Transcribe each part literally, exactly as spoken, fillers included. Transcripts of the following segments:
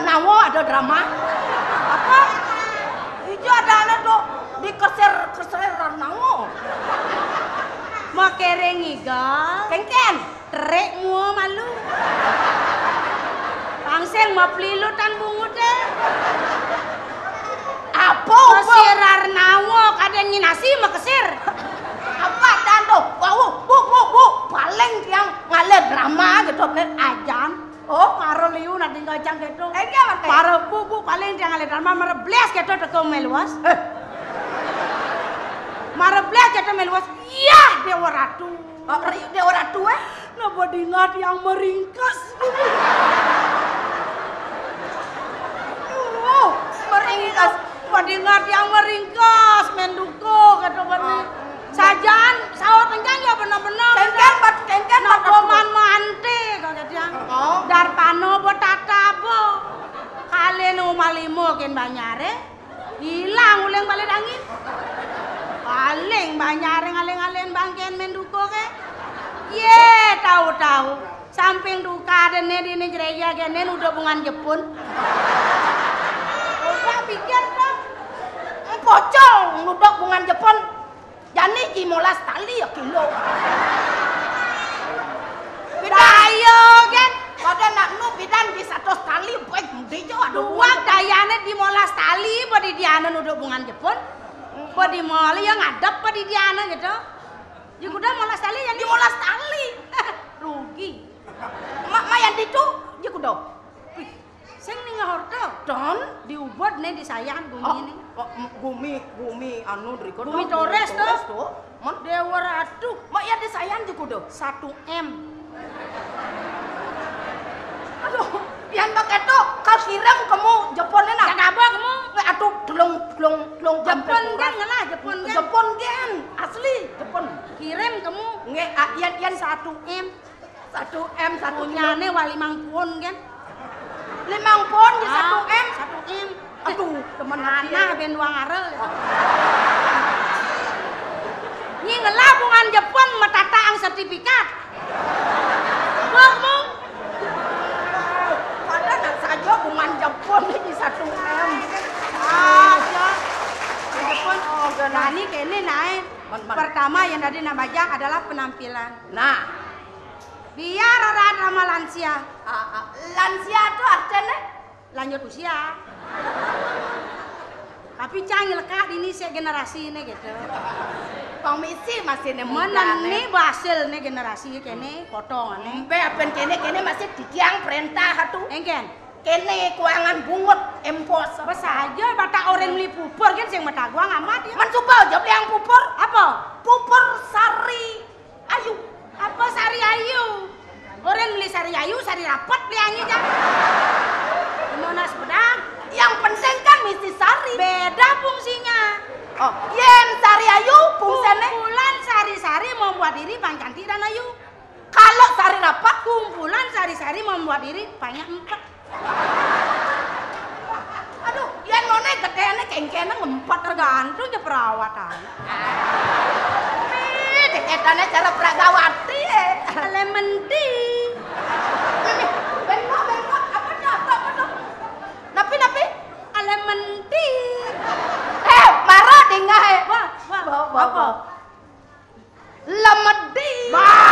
Nawa ada drama. Apa? Ijo ada anak tuh dikeser-keser Nawa. Makereng igal. Kengken. Terik mua malu. Pangseng mapelilutan bungut deh. Apa? Apa? Masirar nawa kadang nginasi makesir. Apa dan tuh? Wau, bu, bu, bu. Paling tiang ngalih drama gitu, nih, ajan. Oh, karo liu nak tinggal jang gitu. Enggak, Mas. Para bu, bu, paling tiang ngalih drama merebles gitu teko meluas. Eh. Merebles gitu meluas. Iya, Dewa Ratu. Oh, ri-, Dewa Ratu, eh? Nah, badingat yang meringkas. Oh, meringkas. Badingat yang meringkas, menduko, kata bani. Oh. Sajaan, saut enjang ya benar-benar. Kengken, bat-, kengken, nah, bat-, boman mante, kata dia. Oh. Darpano betata bo. Kale nu malimo ken banyare. Hilang uling balik angin. Paling banyak ngaleng-ngaleng bangken menduko ke. Ye, tahu-tahu. Samping duka ada ne di ne gereja ke ne nuduh bungan Jepun. Coba pikir tuh. Pocong nuduh bungan Jepun. Jani ji molas tali ya kilo. Bidan. Ayo, kan? Pada nak nu bidan ji satus tali, baik mudi jo, aduh. Dua dayane di molas tali, pada diana nuduh bungan Jepun. Pada mali yang ngadep pada diana gitu. Ji kuda molas tali, yang di molas tali. Rugi. Mak, mak yang ditu, ji kuda. Sing ning ngahorta. Don, diubud ne di sayan gumi. Oh, ne. Oh, m-, gumi, gumi anu driko. Gumi Don, Torres, Torres to. Mon. Dewa Ratu. Mak ya di sayan ji kuda. Satu M. Aduh, pian pakai to, kau kirim kamu Jepun ne nah. Jangan apa kamu? Nggak, atuh, delong, delong, delong. Jepun kan, ngelah Jepun kan. Jepun kan, asli Jepun. Kirim kamu. Nggak, ah, yan, yan. Satu M. Satu M, satu M. Punyane wah limang pun, kan? Limang pun di satu M? Ah, satu M. Aduh, teman hati. Tanah ya. Ben dua ngarel. Nyi ngelah bungan Jepun metataang sertifikat. Bok, Mung. Pada nak saja bungan Jepun di satu M. Ah, ya. Jepun. Oh, nah, ini kene nae. Mon, mon. Pertama yang tadi nak bajang adalah penampilan. Nah. Biar orang ramah lansia. Ah, ah. Lansia tu artinya? Lanjut usia. Tapi cang lekat ini sik generasi ini gitu. Pang misi masih ne muda ne. Mana ni basil ne generasi kene potong ne. Empe apen kene, kene masih dikiang perintah tu. Engken. Kene kuangan bungut empos. Bes aja batak orang beli pupur kan sing mata guang amat ya. Man suba aja beli yang pupur. Apa? Pupur sari. Ayu. Apa sari ayu? Orang beli sari ayu, sari rapet beli angin ya. Monas bedah. Yang penting kan misi sari. Beda fungsinya. Oh, yen sari ayu fungsinya. Kumpulan sari-sari membuat diri paling cantik dan ayu. Kalau sari rapet? Kumpulan sari-sari membuat diri paling empet. Aduh, yen mone gedene kengkene ngempet. Tergantung ya perawatan. Eh, deketane cara Pragawati, eh. Lemon tea. Bengkok, bengkok. Apa tuh? Apa, apa tuh? Napi, napi? Lemon tea. Eh, marah dingah, eh. Wah, wah, wah, apa? Lemedi. Bah.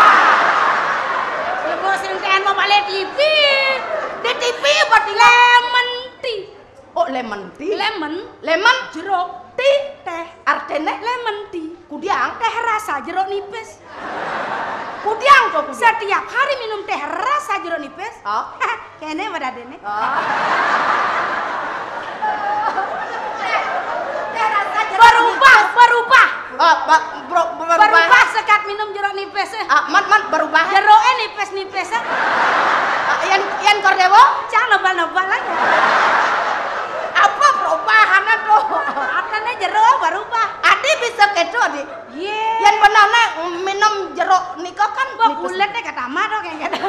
Lebo sing ten mau balik T V. Di T V apa di lemon tea? Oh, lemon tea. Lemon. Lemon. Jeruk. Tea. Teh. Artene? Lemon tea. Kudiang. Teh rasa jeruk nipis. Kudiang tuh, kudiang. Setiap hari minum teh rasa jeruk nipis. Oh. Kene pada dene. Oh. Berubah, berubah. Oh, ba-, bro, berubah. Berubah sekat minum jeruk nipis, eh. Ah, man, man, berubah. Jeruk, eh, nipis-nipis, eh. Ah, yan, yan Kordewo? Cang nebal-nebal aja. Apa perubahannya tuh? Artinya jeruk berubah. Adi bisa keco, Adi. Ye. Yan benar, nak, minum jeruk nika kan wah, nipis. Kulitnya kata mah tuh kayak gitu.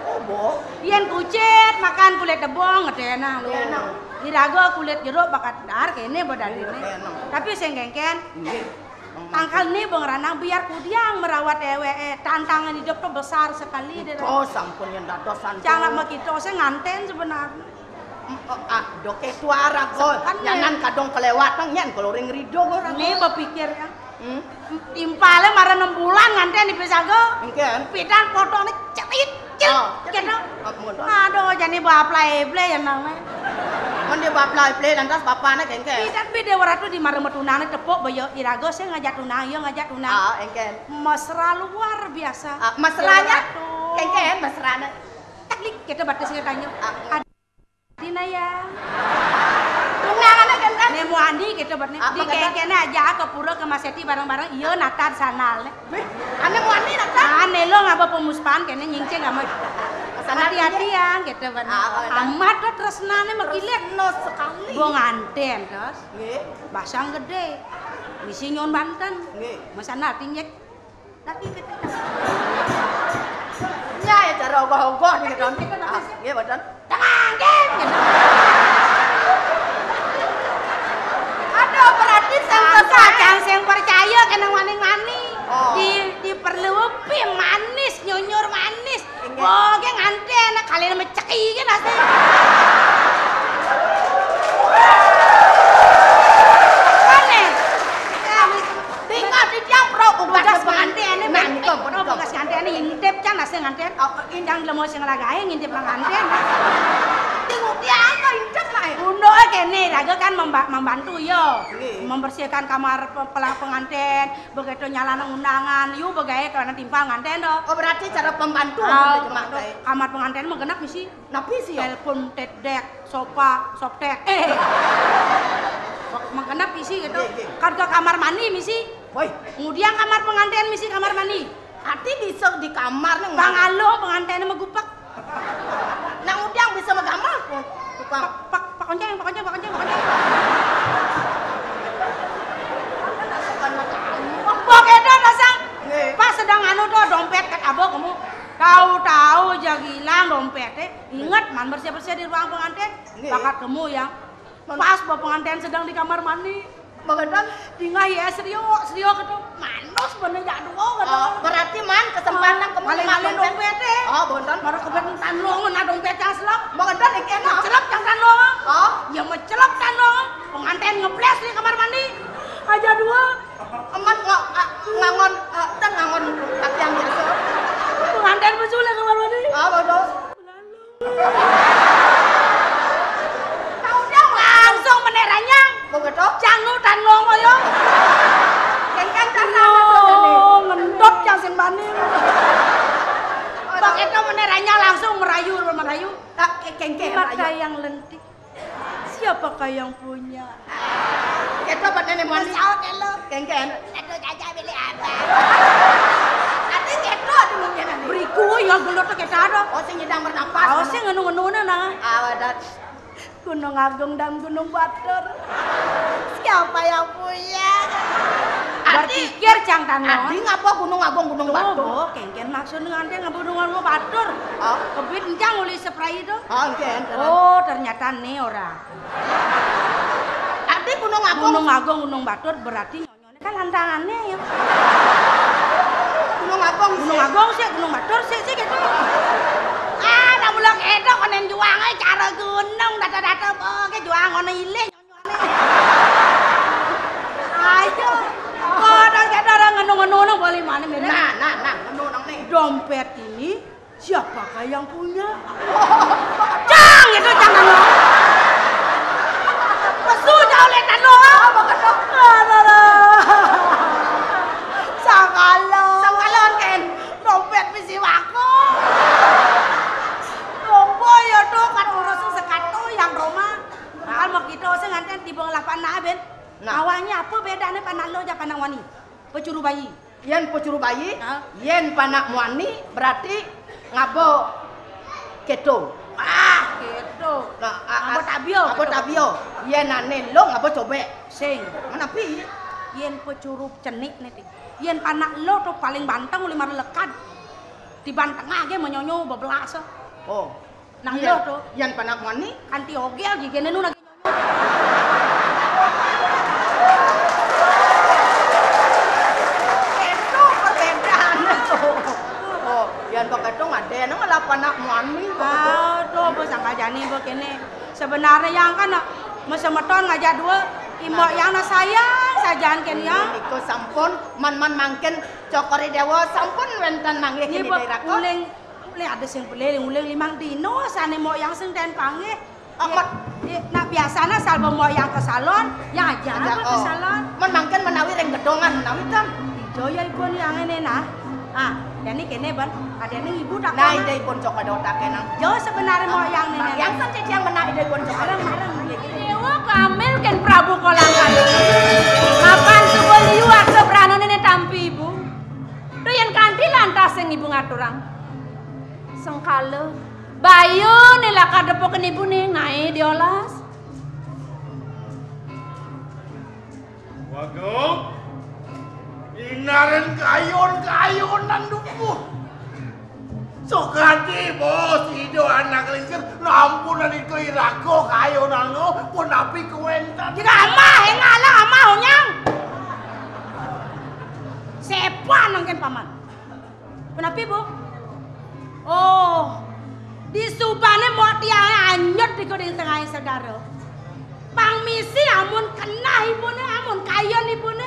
Oh, bo. Yan kucit, makan kulit debong, ngetena lu. Ngetena. Iraga kulit jeruk bakat dar kene badan ini. Ngetena. Tapi sing kengken. Nggih. Tangkal né bang ranang biar kudiang merawat éwéké, tantangan hidup to besar sekali dé. Oh, sampun yén dados sampun. Cang lak makita sing nganten sebenarnya. Mm, oh, ah, doké tuara kok. Sekan ya. Nyanan kadung kelewatan nyén kalau ring rido kok. Né bepikir ya. Hmm? Timpalé mara enam bulan nganten di Pisago. Engken. Pidan fotoné cerit, cerit, oh, gitu. Oh, mudah. Aduh, jani baplai-plai ya nang. Mén dia baplai-plai lantas bapakné kéngkén. Pidan bidé waratu di mara matunangan tepuk baya iraga sing ngajak tunang, ya ngajak tunang. Ah, engken. Mesra luar biasa. Ah, mesranya? Dia waratu. Kéngkén mesrané. Teknik kita batas katanya. Ah, engken. Dina ya. Tunangané kéngkén. Né muani gitu buat né. Ah, di kéngkén aja ke pura ke Maseti bareng-bareng. Iya nata sanal né. Ané muani nata. Ané lo ngaba pemuspan kéné nyingcing amat. Hati-hati ya gitu buat né. Ah, oh, amat to tresnané makilit. Tresna sekali. Bong anten terus. Nggih. Basang gedé. Misi nyon banten. Nggih. Mesana tinyek. Tapi kita. Ya, ya, cara ogoh-ogoh nih, Don. Kita napa sih? Ah, iya, Don. Tenang, Kim, gitu. Aduh, berarti sing percaya. Sing percaya kena wani-wani. Oh. Di, diperlu pi manis, nyunyur manis. Inggih. Wah, ki nganten, kalian meceki ki nasi. Aneh. Ya, tinggal di tiang pro, tugas pengantin ini. Nah, niku, niku. Tugas pengantin ini ngintip can nasi nganten. Oh, indang lemo sing lagae ngintip pengantin. Tengok dia aja intip lah. Undo kene, raga kan memba-, membantu yo. Nggih. Membersihkan kamar pe-, pelang pengantin. Begitu nyalana undangan, yu begawe karena timpal nganten to. Oh, berarti cara pembantu. Ah, kamar pengantin mah genap misi. Napi sih ya? Telepon, tedek, sopa, soptek. Eh. Mah genap misi gitu. Nggih, nggih. Kan ke kamar mandi misi. Woi. Kemudian kamar pengantin misi kamar mandi. Hati bisa di kamar nih. Pangalo pengantin mah gupek. Nang udiang bisa megamel pun. Tukang. Pak, Pak Onceng, Pak Onceng, Pak Onceng, Pak Onceng. Mbok edo dasar. Nggih. Pas sedang anu to dompet ket abok kamu. Tahu-tahu aja hilang dompetnya. Ingat man bersih-bersih di ruang pengantin. Nggih. Bakat kamu yang pas bawa pengantin sedang di kamar mandi. Mengedon. Tinggal ya serio, serio gitu. Manus bener jadwal gitu. Oh, berarti man kesempatan kamu paling-paling dompet. Oh, bonten. Baru kebet tanlongan ada dompet yang selap. Mengedon iki enak. Selap yang tanlongan. Oh. Ya mencelap tanlongan. Pengantin ngebles di kamar mandi. Aja dua. Emat ngo-, a-, ngangon, eh, ten ngangon pakaian biasa. Pengantin besul di kamar mandi. Ah, bodoh. Tahu dia langsung menek ranyang. Begitu? Canggu tanlong koyo. Kengkeng cara. Oh, ngendot cang sing bani. Bang itu menek ranyang langsung merayu, merayu. Tak kengkeng. Mata yang lentik. Siapakah yang punya? Keto apa nenek mandi? Saut ya lo. Kengken. Aduh, jaja pilih apa? Nanti keto di mungkin nanti. Beriku ya gelo tuh kita ada. Oh, sing nyedang bernapas. Oh, sing ngenu-ngenu nah. Awadat. Gunung Agung dan Gunung Batur. Siapa yang punya? Berpikir cang tanah. Adi ngapa Gunung Agung Gunung Batur? Kengken maksud nganti ngapa Gunung Agung Batur? Oh. Kebit encang uli spray itu. Oh, kengken. Oh, ternyata nih orang. Adi Gunung Agung. Gunung Agung, Gunung Batur berarti nyonyone kan lantangannya ya. Gunung Agung. Gunung Agung sih, Gunung Batur sih, sih gitu. Ah, nak mulak edok konen juang ae cara gunung data-data boke juang ono ilih nyonyone. Ayo. Kodang kita orang ngenu-ngenu boleh mana mirip. Nah, nah, nah, ngenu nang nih. Dompet ini siapakah yang punya? Cang, itu jangan. Pesu jauh letan lo. Apa kata? Aduh. Sangkalo. Sangkalo, Ken. Dompet misi wako. Lomba ya tuh kan urus sekatu yang Roma. Kalau mau kita usah nganten tiba ngelapan nah, Ben. Nah. Awalnya apa bedanya panah lo aja panah wani? Pecuru bayi. Yén pecuru bayi, hah? Yén panak muani berarti ngaba keto. Ah, keto. Nah, a-, ngaba a-, tabia, ngaba keto. Tabia. Yén ané lo ngaba cobek. Sing. Menapi? Yén pecuru cenik né, Ting. Yén panak lo to paling banteng uli mara lekad. Di banteng aja menyonyo bebelas. Oh. Nang lo to. Yén panak muani? Kanti ogel gigene nu lagi. Kadung ada yang malah panak muan mi. Aduh, bu sangka jani bu kene. Sebenarnya yang kan, nak, mesemeton ngajak dua, imbok yang nak sayang sajaan kene ya. Iko sampun, man-man mangkin Cokor I Dewa sampun wenten manggih. Ini kene bu, daerah kok. Uling, uling ada sing pelih, uling limang dino, sane mbok yang sing ten panggih. Amat. Eh, nak biasanya salba mbok yang ke salon, yang aja. Ada apa ke salon? Man mangkin menawi ring gedongan menawi ten. Ijo ya ipun yang ini nah. Ah, jani kene ban, ada ning ibu tak. Nah, ide ipun cok ada otak kenang. Jo sebenarnya mbok yang ini. Yang san cek yang benar ide ipun cok. Mareng, mareng. Dewa kamil ken Prabu Kolangkaling. Mapan suba liu arsa branane tampi ibu. Duh yen kanthi lantas sing ibu ngaturang. Sengkala. Bayu ne lakar depoken ibune, nae diolas. Wagung, inaren kayun-kayunan dupuh. Sukadi bos ido anak lingsir, nampunan iko iraga kayunango, punapi kuwenten. Jika amah, engalah amah, onyang. Sepan nangken paman. Punapi, Bu? Oh, disubane mbok tiange anyut iku ring tengahing segara. Pang misi amun keneh ibune, amun kayun ibune,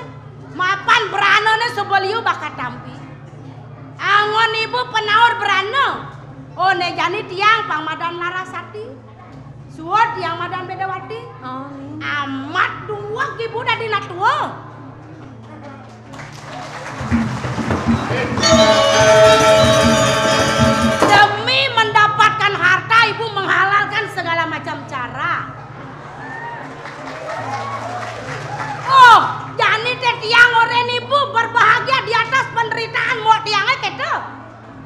mapan branane suba liu bakat tampi. Angon ibu penaur brana. Oh, ne jani tiang pang madan Larasati. Suud tiang madan Bedawati. Oh, iya. Amat duweg ibu dadi nak tua. Demi mendapatkan harta, ibu menghalalkan segala macam cara. Oh, jani te tiang oren ibu berbahagia di atas penderitaan mbok tiange keto.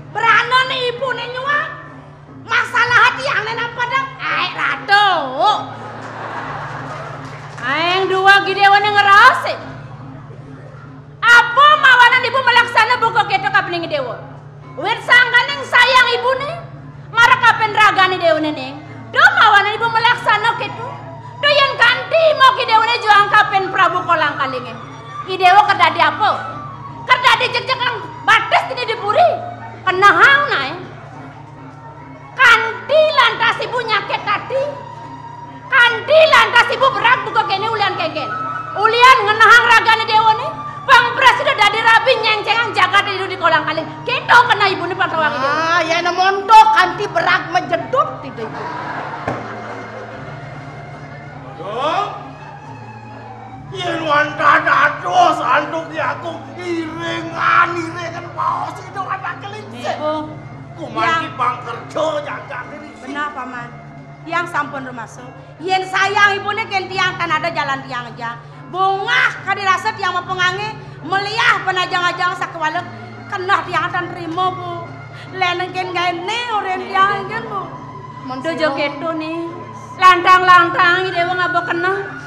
Beranane ibu ne nyuang. Masalah tiang ne napa dang? Ae ratu. Aeng dua gidewane ngerase. Apa mawanan ibu melaksana buka keto kapining dewa? Wit sangkaning sayang ibune, marep kapen ragane dewane ning. Duh mawanan ibu melaksana keto. Duh yen kanthi mok idewane juang kapen Prabu Kolangkalinge. Idewa kerdadi apa? Kerdadi jekjekang batis dini di puri. Kenehang nae. Kanthi lantas ibu nyakit ati. Kanthi lantas ibu berag buka kene ulian kengken. Ulian ngenehang ragane dewane. Pang prasida dadi rabi nyengcengang jagat idu di Kolangkaling. Keto kena ibune patawang idu. Ah, yen monto kanthi berag majedut tidak ibu. Aduh. Yen wantah dados antuk Ki Agung, iringan, iringan paos itu anak kelincik. Nggih, Bu. Kumanti pang kerja jaga diri. Benar, Paman. Tiang sampun rumasa. Yen sayang ibune ken tiang tan ada jalan tiang aja. Bungah kadi rasa tiang mapengange, meliah penajang-ajang sakewala keneh tiang tan trima, Bu. Len ken gaene oren tiang ken, Bu. Dojo keto ni. Lantang-lantang i dewa ngaba keneh.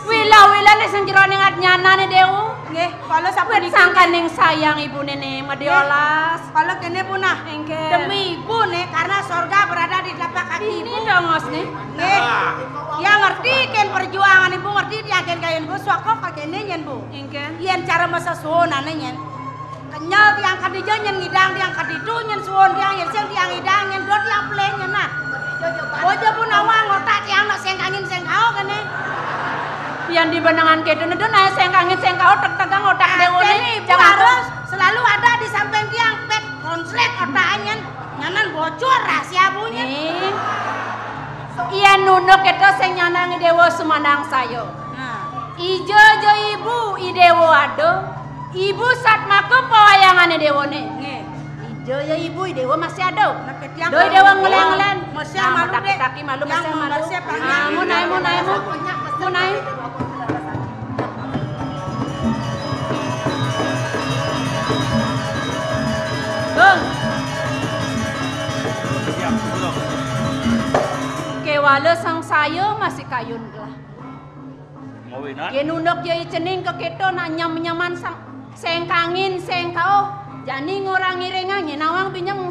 Wila-wila ne sing jeroning adnyanane dewa. Nggih, kala sapunika. Wit sangkaning sayang ibune ne madiolas. Kala kene punah. Engke. Demi ibu ne karena sorga berada di telapak kaki ibu. Ini dongos ne. Nggih. Ya ngerti ken perjuangan ibu, ngerti tiang ken kayun ibu, swaka kakene nyen, Bu. Engke. Yen cara masesuhunane nyen. Kenyel tiang kadija nyen ngidang tiang kaditu nyen suwun tiang yen sing tiang ngidang nyen dot tiang pelih nyen nah. Oja pun awang otak tiang nak sengkangin sengkao kene. Yang dibenengan ketu nedu nah sengkangin sengkao tek-tegang otak dewone. Jadi ibu harus selalu ada di samping tiang pet konslet otak nyen nyanan bocor rahasia bunyi. Nih. Iya nunduk ketu sing nyanangi dewa sumandang sayo. Nah. Ija ja ibu, i dewa ada. Ibu satmaka pawayangane dewane. Nggih. Ija ya ibu, i dewa masih ada. Doi dewa ngelen-ngelen. Masih malu, Dek. Kaki malu, masih malu. Ah, munai, munai, munai. Bung. Kewala sang saya masih kayun gelah. Mawinan? Yen unduk ya cening keketo nak nyam-nyaman sang, sengkangin, sengkao. Jani ngorang ngiringang, yen awang binyang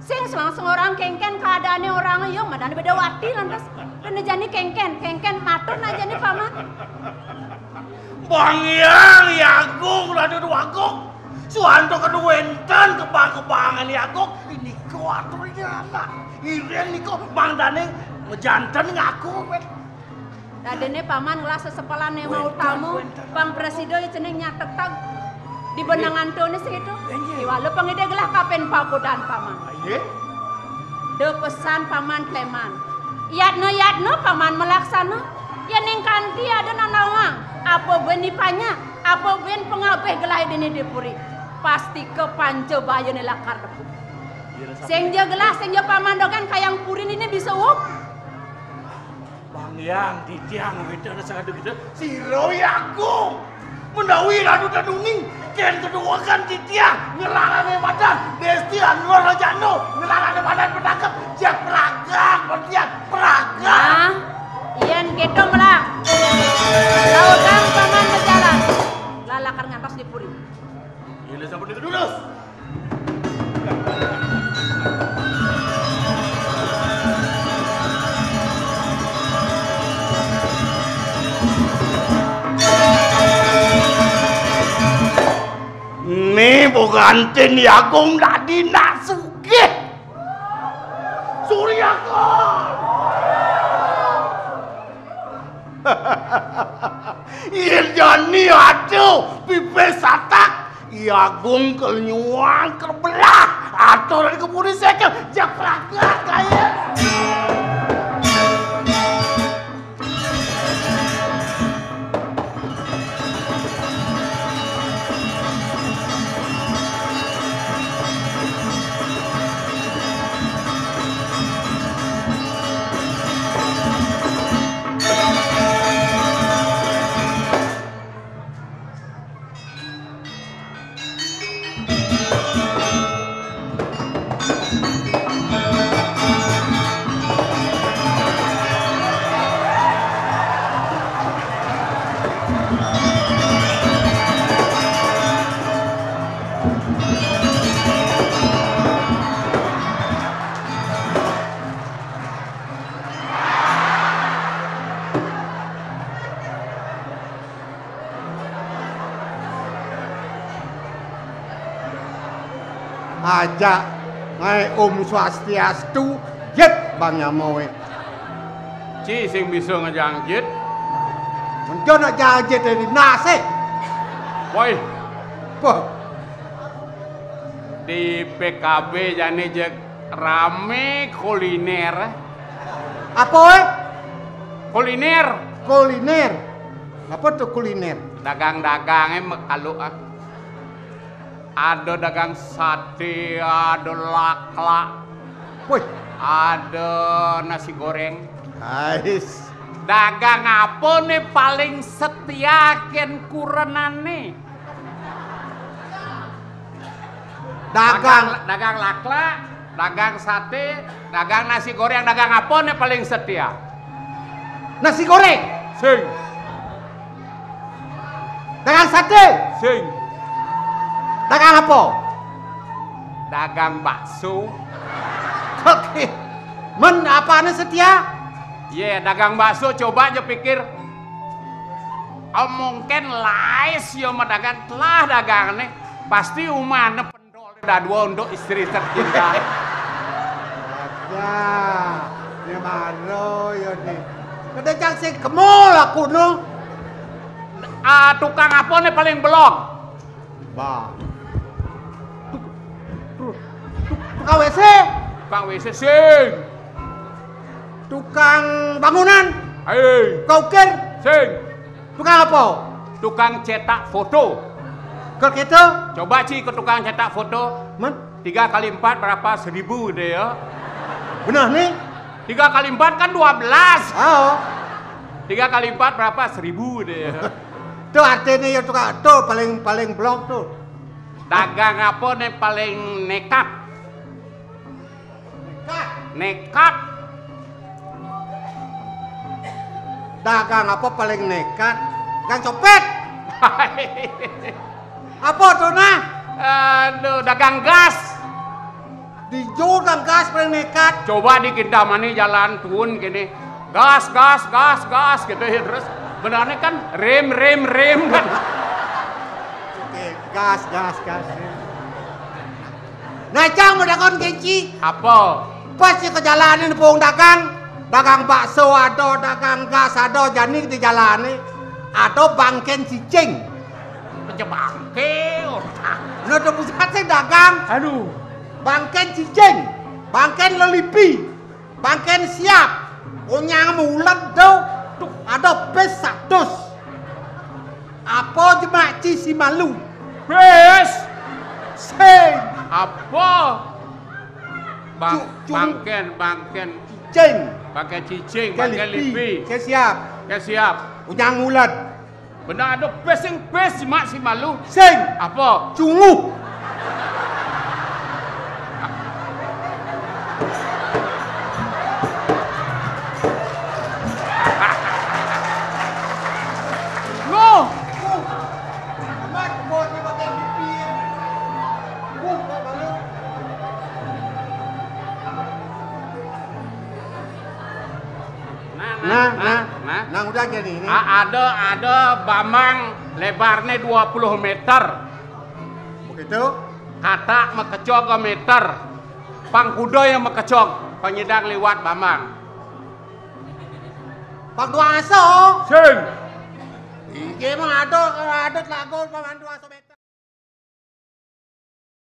sing selang-selang orang kengken keadaane orang ya, madane beda wati lantas. Kena jani kengken, kengken matur nak jani paman. Bang Hyang Agung, Ratu Agung. Suanto kan wénten kebang-kebangan I Agung, nika aturné anak. Iring nika mangdané majanten ngaku, wéh. Dadiné Paman ngelah sesepelan Ema Utama, pang prasida cening nyatetang di benengan tuné situ. Inggih. Iwala pang ida gelah kapin pagodan Paman. Inggih. Da pesan Paman kleman. Yatna-yatna Paman malaksana. Yéning kanti ada nanawang, apa buin ipanya, apa buin pangabih gelah dini di puri. Pastika panca bayané lakar tepuk. Sing ja gelah, sing ja Paman dogen kayang puri dini bisa up. Bang Hyang, titiang wénten sangadu kita, sira I Agung. Menawi ratu tenuning, kén keduakan titiang, ngelarane badan, besti anwar rajano, ngelarane badan petangkep, jak peragang, bertian, peragang. Nah, yén kéto melah. Lautang Paman bejalan. Lalakar ngantos di puri. Ini sampun itu dulu. Né boganten I Agung dadi nak sugih. Surya Kor. Yén jani ada pipis satak, I Agung kel nyuang kel belah. Atur di keburi sekel, jak pragat kaya. Ajak ngaé Om Swastiastu, jit Bang Nyamo é. Ci sing bisa ngejang jit. Mungkin nak jang jit dari nasi. Woi. Poh. Di P K B jani jeg rame kuliner. Apa, wé? Kuliner. Kuliner. Apa tuh kuliner? Dagang-dagangé mekalu, ah. Ada dagang sate, ada lakla. Wih. Ada nasi goreng. Ais. Dagang apa né paling setia kén kurenané? Dagang. Dagang, dagang lakla, dagang sate, dagang nasi goreng, dagang apa né paling setia? Nasi goreng. Sing. Dagang sate. Sing. Dagang apa? Dagang bakso. Oke. Men apané setia? Yé, dagang bakso, coba aja pikir. Oh, mungkin lais ya mah dagang, telah dagangannya. Pasti umahnya pendol dadua untuk istri tercinta. Ada. Ya baru ya nih. Kada cang sing kemul aku no. Ah, tukang apa nih paling belok? Bah. Tuk-, tuk-, tuk-, tukang W C. Tukang W C sing. Tukang bangunan. Hei. Tukang ukir. Sing. Tukang apa? Tukang cetak foto. Kal gitu? Coba, Ci, ke tukang cetak foto. Men? Tiga kali empat berapa? Seribu deh ya. Benar nih? Tiga kali empat kan dua belas. Oh. Tiga kali empat berapa? Seribu deh ya. Tuh artinya ya tukang, tuh paling, paling blok tuh. Dagang apa nih paling nekat? Nekat. Dagang apa paling nekat? Gang copet. Apa tuh nah? Aduh, dagang gas. Di dagang gas paling nekat. Coba di Kintamani jalan turun gini. Gas, gas, gas, gas gitu ya terus. Benernya kan rem, rem, rem kan. Oke. Gas, gas, gas. Nah, cang mau dakon keci. Apa? Pas di kejalanan pung dagang, dagang bakso ada, dagang gas ada, jani di jalane ada bangken cicing. Aja bangke, otak. Nah, ada pusat sing dagang. Aduh. Bangken cicing, bangken lelipi, bangken siap. Onyang mulet do. Tuh, ada pes satus. Apa jemak ci si malu? Pes. Sing. Apa? Bang, Cu-, cung. Bangken, bangken. Cicing. Bangken cicing, bangken lipi. Ke siap. Ke siap. Onyang mulet. Benar ada pes sing pes jemak si malu. Sing. Apa? Cunguh. Loh. Nah, nah, nah, nah, nah. Nah, udah aja nih, ini. A-, ada, ada bambang lebarnya dua puluh meter. Begitu? Kata makecog meter. Pangkuda yang makecog, panyidang liwat bambang. Pang dua aso. Sing. Inggih mah ada, ada telago paman dua aso meter.